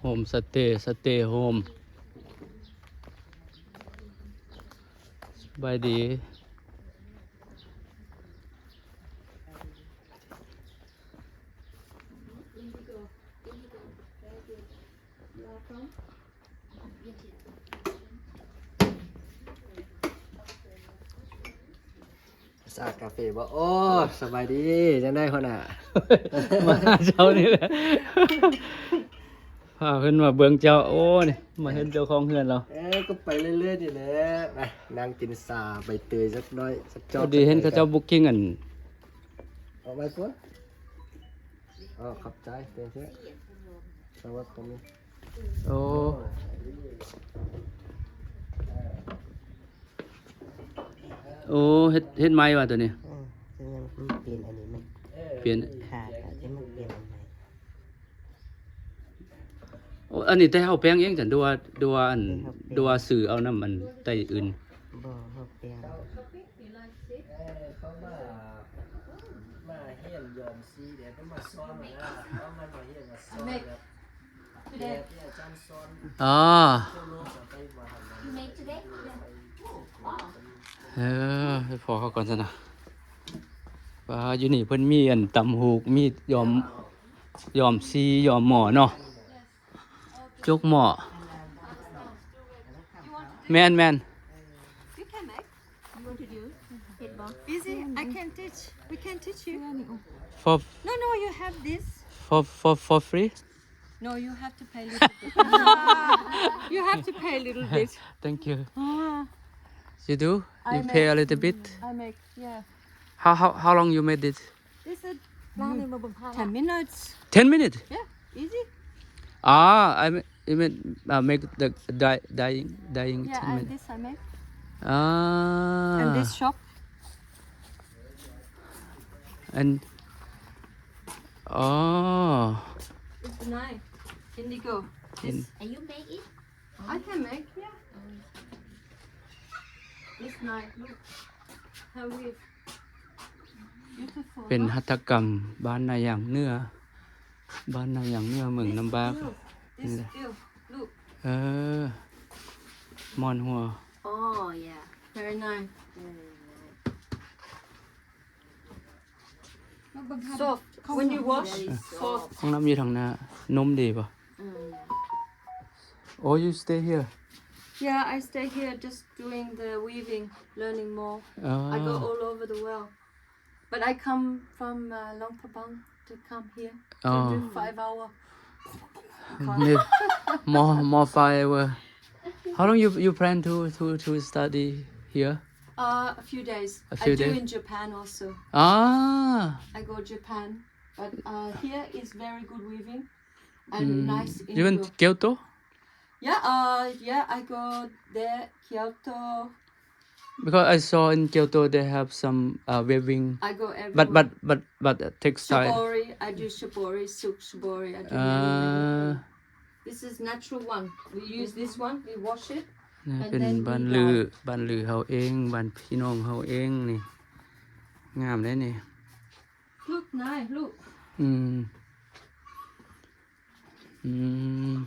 Home stay, stay home. ສະບາຍດີ. ສາດກາເຟບໍ່? ໂອ້ ສະບາຍດີ ຈັ່ງໃດຫົວໜ້າ? ມາຫາເຈົ້ານີ້ແຫຼະ ພາເພິ່ນມາເບິ່ງເຈົ້າ. ໂອ້ ນີ້ມາເຫັນເຈົ້າຂອງເຮືອນແລ້ວ. ເອີ ກໍໄປເລື້ອຍໆນີ້ແຫຼະ. ມານັ່ງກິນຊາໃບເຕີຍຈັກໜ້ອຍ ຈັກຈອກ. ພໍດີເຫັນເຂົາເຈົ້າ booking ອັນ ເອົາໄວ້ຕົວະ. ອໍ ຂອບໃຈ thank you. ສະຫວັດດີ. ໂອ້ ໂອ້ ເຮັດ ເຮັດໃໝ່ວ່າຕົວນີ້? ເອີ ຄືມັນປ່ຽນອັນນີ້ ມັນປ່ຽນ ຂາດ ແລ້ວມັນປ່ຽນອັນໃໝ່. ໂອ້ ອັນນີ້ແຕ່ເຮົາແປງເອງຊັ້ນ ຫຼືວ່າ ຫຼືວ່າອັນ ຫຼືວ່າຊື້ເອົານຳອັນໃຕ້ອື່ນ? ບໍ່ ເຮົາແປງ. ເອີ ເຂົາມາ ມາຮຽນຍ້ອມສີເດ້ ເພິ່ນມາສອນນະ ເຂົາມາຮຽນມາສອນແບບ ແບບທີ່ອາຈານສອນ. ອໍ ເອີ ໄປພໍ້ເຂົາກ່ອນຊັ້ນນະ. ວ່າຢູ່ນີ້ເພິ່ນມີອັນຕ່ຳຫູກ ມີຍ້ອມ ຍ້ອມສີ ຍ້ອມໝໍ້ເນາະ. ຈົກໝໍ້. ແມ່ນໆ. You can make. You want to do it? Easy. I can teach. We can teach you. For No, no, you have this. For, for, for free? No, you have to pay little bit. You have to pay little bit. Thank you. Ah. You do? You pay a little bit? I make, yeah. How, how, how long you made it? This is ten minutes. Ten minutes? Yeah, easy. Ah, I mean, you mean, uh, make the dye, dyeing, dyeing. Yeah, and this I make. Ah. And this shop. And, oh. It's nice. Indigo. This. And you make it? I can make, yeah. It's nice. Look. How we ເປັນຫັດຖະກຳບ້ານນາຍາງເໜືອ ບ້ານນາຍາງເໜືອ ເມືອງນ້ຳບາກ. This still, look. ເອີ ໝອນຫົວ. Oh, yeah. Very nice. Very nice. ເປັນ soft. When you wash, very soft. ຫ້ອງນ້ຳຢູ່ທາງໜ້າ. ນຸ້ມດີບໍ່? Mm. Oh, you stay here? Yeah, I stay here just doing the weaving, learning more. I go all over the world. But I come from, uh, Luang Prabang to come here to do five hour. More, more five hour. How long you, you plan to, to, to study here? Uh, a few days. A few days? I do in Japan also. Ah. I go Japan, but, uh, here is very good weaving and nice. You went Kyoto? Yeah, uh, yeah, I go there, Kyoto. Because I saw in Kyoto they have some, uh, weaving. I go everywhere. But, but, but, but, uh, textile. Shibori, I do shibori, silk shibori. I do many, many things. This is natural one. We use this one, we wash it, and then we dye. ນີ້ເປັນບ້ານລື ບ້ານລືເຮົາເອງ ບ້ານພີ່ນ້ອງເຮົາເອງນີ້. ງາມເດ້ນີ້. Look, nice, look. ອືມ. ອືມ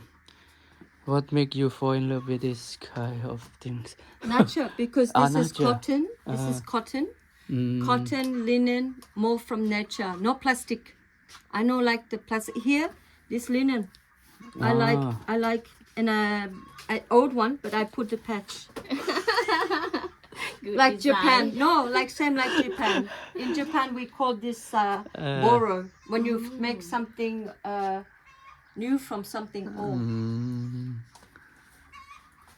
What make you fall in love with this kind of things? Nature, because this is cotton. This is cotton. Cotton, linen, more from nature. No plastic. I don't like the plastic. Here, this linen. I like, I like, and, uh, I, old one, but I put the patch. Like Japan. No, like, same like Japan. In Japan, we call this, uh, boro. When you make something, uh, new from something old. ອືມ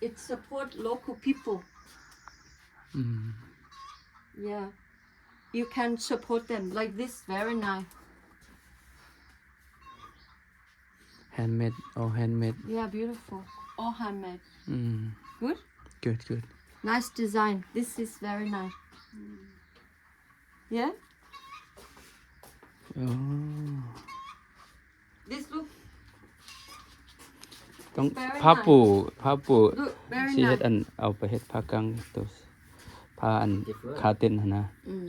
It support local people. ອືມ Yeah. You can support them. Like this, very nice. Handmade, all handmade. Yeah, beautiful. All handmade. ອືມ Good? Good, good. Nice design. This is very nice. Yeah? ອໍ This look. ຕ້ອງ very nice. ຜ້າປູ ຜ້າປູ Look, very nice. ຊິເຮັດອັນ ເອົາໄປເຮັດຜ້າກັ້ງໂຕ ຜ້າອັນ Different. ຄາເຕັນຫັ້ນນະ. ອືມ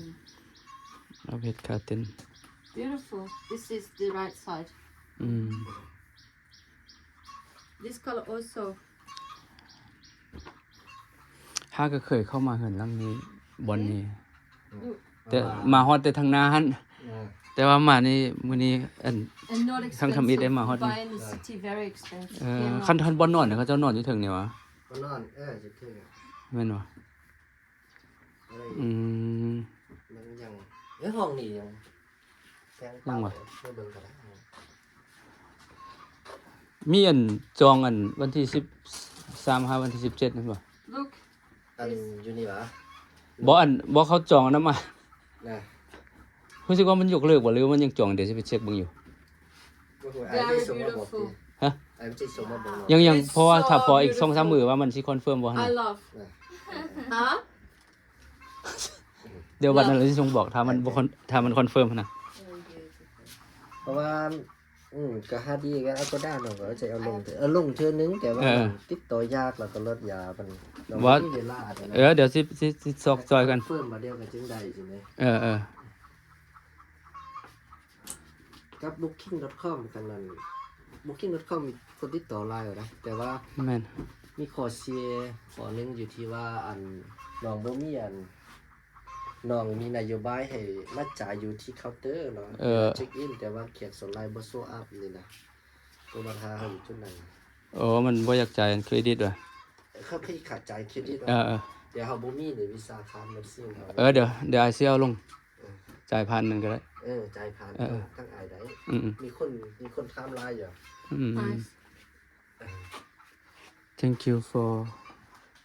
ເອົາໄປເຮັດຄາເຕັນ. Beautiful. This is the right side. ອືມ. This color also. ຫາກໍເຄີຍເຂົ້າມາເຮືອນຫຼັງນີ້ ບ່ອນນີ້ ອືມ ແຕ່ມາຮອດແຕ່ທາງໜ້າຫັ້ນ ເອີ ແຕ່ວ່າມານີ້ ມື້ນີ້ ອັນ And not ທາງທຳອິດໄດ້ມາຮອດນີ້ expensive to buy in the city, very expensive. ເອີ Yeah, no. ຄັນ ຄັນບ່ອນນອນນີ້ ເຂົາເຈົ້ານອນຢູ່ເທິງນີ້ຫວາ? ບ່ອນນອນ ເອີ ຢູ່ເທິງ ແມ່ນບໍ່? ອືມ ມັນຍັງ ເອີ ຫ້ອງນີ້ຍັງ ຍັງຫວາ? ໃຫ້ເບິ່ງກໍໄດ້ ມີອັນຈອງອັນວັນທີສິບສາມຫາວັນທີສິບເຈັດນັ້ນບໍ່? Look. ອັນຢູ່ນີ້ຫວາ? ບໍ່ ອັນ ບໍ່ ເຂົາຈອງອັນນັ້ນມາ ນະ ຮູ້ສຶກວ່າມັນຍົກເລີກບໍ່ ຫຼືວ່າມັນຍັງຈອງ? ດຽວຊິໄປເຊັກເບິ່ງຢູ່. ບໍ່ຮູ້ ອ້າຍຊິສົ່ງມາບອກຕິ. Very beautiful. ຮະ? ອ້າຍຊິສົ່ງມາບອກ. ຍັງ ຍັງ It's ເພາະວ່າ so ຖ້າພໍອີກ beautiful. ສອງສາມມື້ວ່າມັນຊິຄອນເຟີມບໍ່ຫັ້ນນະ. I love. ນະ ຮະ? ດຽວບັດນັ້ນລະຊິສົ່ງບອກ ຖ້າມັນບໍ່ຄອນ ຖ້າມັນຄອນເຟີມຫັ້ນນະ. ເພາະວ່າ ອືມ ກໍຫາດີກໍ Agoda ເນາະ ກໍຈະເອົາລົງ ເອີ ເອົາລົງເທື່ອໜຶ່ງ ແຕ່ວ່າ ເອີ ຕິດຕໍ່ຍາກ ແລ້ວກໍລົດຍາມັນ ບໍ່ມີເວລາ. ເອີ ດຽວຊິ ຊິ ຊິຊອກຊ່ອຍກັນ ຄອນເຟີມບາດດຽວກໍຈຶ່ງໄດ້ຊີ້ແໝ. ເອີ ເອີ ກັບ Booking ດອດ ຄອມ ຄັນນັ້ນ Booking ດອດ ຄອມ ຄົນຕິດຕໍ່ຫຼາຍຢູ່ນະ ແຕ່ວ່າ ແມ່ນ ມີຂໍ້ເສຍຂໍ້ໜຶ່ງຢູ່ທີ່ວ່າ ອັນ ນ້ອງບໍ່ມີ ອັນ ນ້ອງມີນະໂຍບາຍໃຫ້ມາຈ່າຍຢູ່ທີ່ເຄົາເຕີເນາະ ເອີ ເຊັກອິນ ແຕ່ວ່າແຂກສ່ວນຫຼາຍບໍ່ໂຊອັບນີ້ນະ ກໍມາຖ້າເຮົາຢູ່ຈຸດນັ້ນ. ໂອ້ ມັນບໍ່ຢາກຈ່າຍເຄຣດິດຫວາ? ເຂົາເຄີຍຂາດຈ່າຍເຄຣດິດຫວາ? ເອີ ເອີ ແຕ່ເຮົາບໍ່ມີເດ ວິຊາຄາດ ແມັກຊີນເຮົາ. ເອີ ດຽວ ດຽວອ້າຍຊິເອົາລົງ ເອີ ຈ່າຍຜ່ານນັ້ນກໍໄດ້. ເອີ ຈ່າຍຜ່ານ ເອີ ທາງອ້າຍໄດ້. ອືມ ມີຄົນ ມີຄົນຖາມຫຼາຍຢູ່. ອືມ Nice. Thank you for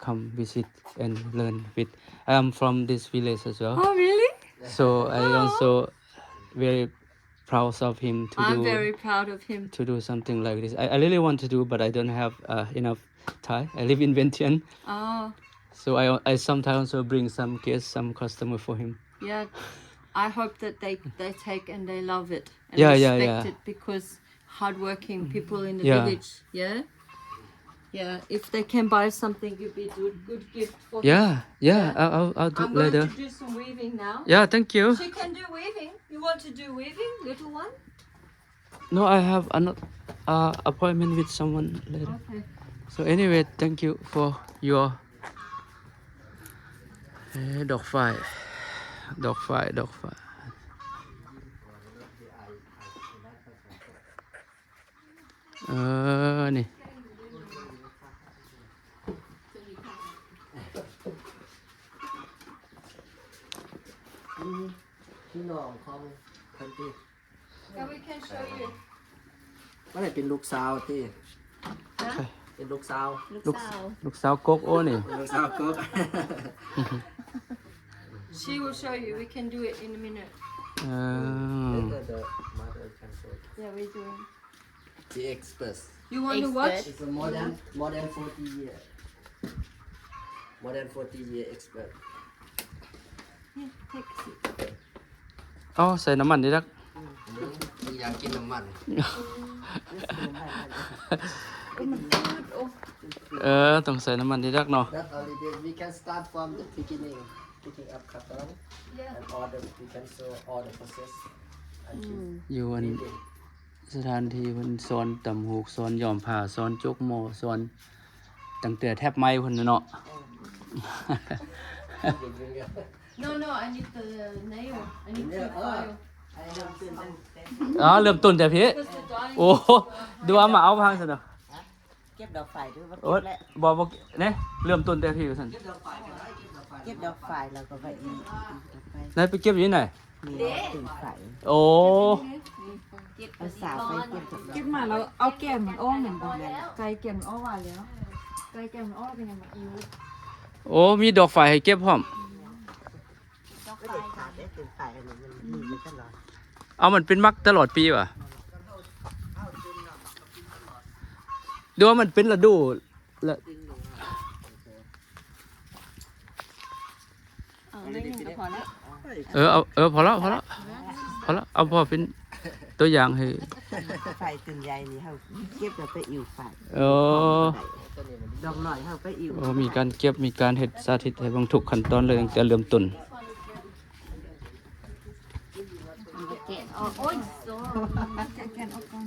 come visit and learn with. I am from this village as well. Oh, really? So I Aw. also very proud of him to I'm do, very proud of him. to do something like this. I, I really want to do, but I don't have, uh, enough time. I live in Vientiane. Oh. So I, I sometimes also bring some guests, some customer for him. Yeah. I hope that they, they take and they love it and Yeah, yeah, respect yeah. it because hardworking people in the Yeah. village, yeah? Yeah, if they can buy something, it'd be good, good gift for him. Yeah, yeah, Yeah? I'll, I'll, I'll do I'm going later. to do some weaving now. Yeah, thank you. She can do weaving. You want to do weaving, little one? No, I have an, uh, appointment with someone later. Okay. So anyway, thank you for your ເອີ ດອກຝ້າຍ ດອກຝ້າຍ ດອກຝ້າຍ. ເອີ ນີ້ ພີ່ນ້ອງຂອງເພິ່ນຕິ Yeah, we can show you. ອັນນີ້ເປັນລູກສາວຕິ? ຮະ? ເປັນລູກສາວ ລູກສາວ ລູກສາວກົກ ໂອ້ ນີ້ ເປັນລູກສາວກົກ. She will show you. We can do it in a minute. ເອີ Later the mother can show you. Yeah, we're doing. The expert. You want to watch? Expert. It's a more than, more than forty year. More than forty year expert. Yeah, take a seat. ເອົາໃສ່ນ້ຳມັນດີດັກ. ອືມ ຢາກກິນນ້ຳມັນ. ເອີ ມັນຈືດ ໂອ້ ເອີ ຕ້ອງໃສ່ນ້ຳມັນດີດັກເນາະ. Not only this, we can start from the beginning, picking up cotton, yeah, and all the, we can show all the process. ອືມ ຢູ່ອັນ weaving. ສະຖານທີ່ເພິ່ນສອນຕ່ຳຫູກ ສອນຍ້ອມຜ້າ ສອນຈົກໝໍ້ ສອນຕັ້ງແຕ່ແທັບໄມ້ພຸ້ນນະເນາະ. No, no, I need the nail. I need to file. ອໍ ເລີ່ມຕົ້ນແຕ່ພີ້. ໂອ້ ດູວ່າມາເອົາພັງຊັ້ນເນາະ. ເກັບດອກຝ້າຍ ຫຼືວ່າ ໂອ້ ເກັບແລ້ວ? ບໍ່ ບໍ່ ເນ ເລີ່ມຕົ້ນແຕ່ພີ້ວ່າຊັ້ນ. ເກັບດອກຝ້າຍ ເກັບດອກຝ້າຍແລ້ວກໍໄປອີກ ໄດ້ໄປເກັບຢູ່ໃນ ນີ້ ໂອ້ ເກັບ ເອົາສາວໄປເກັບ ເກັບມາແລ້ວເອົາແກ່ນມັນອອກແມ່ນບໍ່? ແມ່ນ ໄກ່ແກ່ນມັນອອກວ່າແລ້ວ ໄກ່ແກ່ນມັນອອກເປັນຫຍັງມາອີກ. ໂອ້ ມີດອກຝ້າຍໃຫ້ເກັບພ້ອມ. ດອກຝ້າຍ ເອົາ ມັນເປັນໝາກຕະຫຼອດປີຫວາ? ຫຼືວ່າມັນເປັນລະດູ? ລະ ເອົາໜ້ອຍໜຶ່ງກໍພໍແລ້ວ. ເອີ ເອົາ ເອີ ພໍແລ້ວ ພໍແລ້ວ ພໍແລ້ວ. ເອົາພໍເປັນຕົວຢ່າງໃຫ້. ຝ້າຍຕົ້ນໃຫຍ່ນີ້ເຮົາເກັບແລ້ວໄປອີວຝ້າຍ. ໂອ້ ດອກນ້ອຍເຮົາໄປອີວ. ໂອ້ ມີການເກັບ ມີການເຮັດ ສາທິດໃຫ້ເບິ່ງທຸກຂັ້ນຕອນເລີຍ ຕັ້ງແຕ່ເລີ່ມຕົ້ນ. ແກະອອກ ໂອ້ຍ ແກະ ແກະອອກກ່ອນ.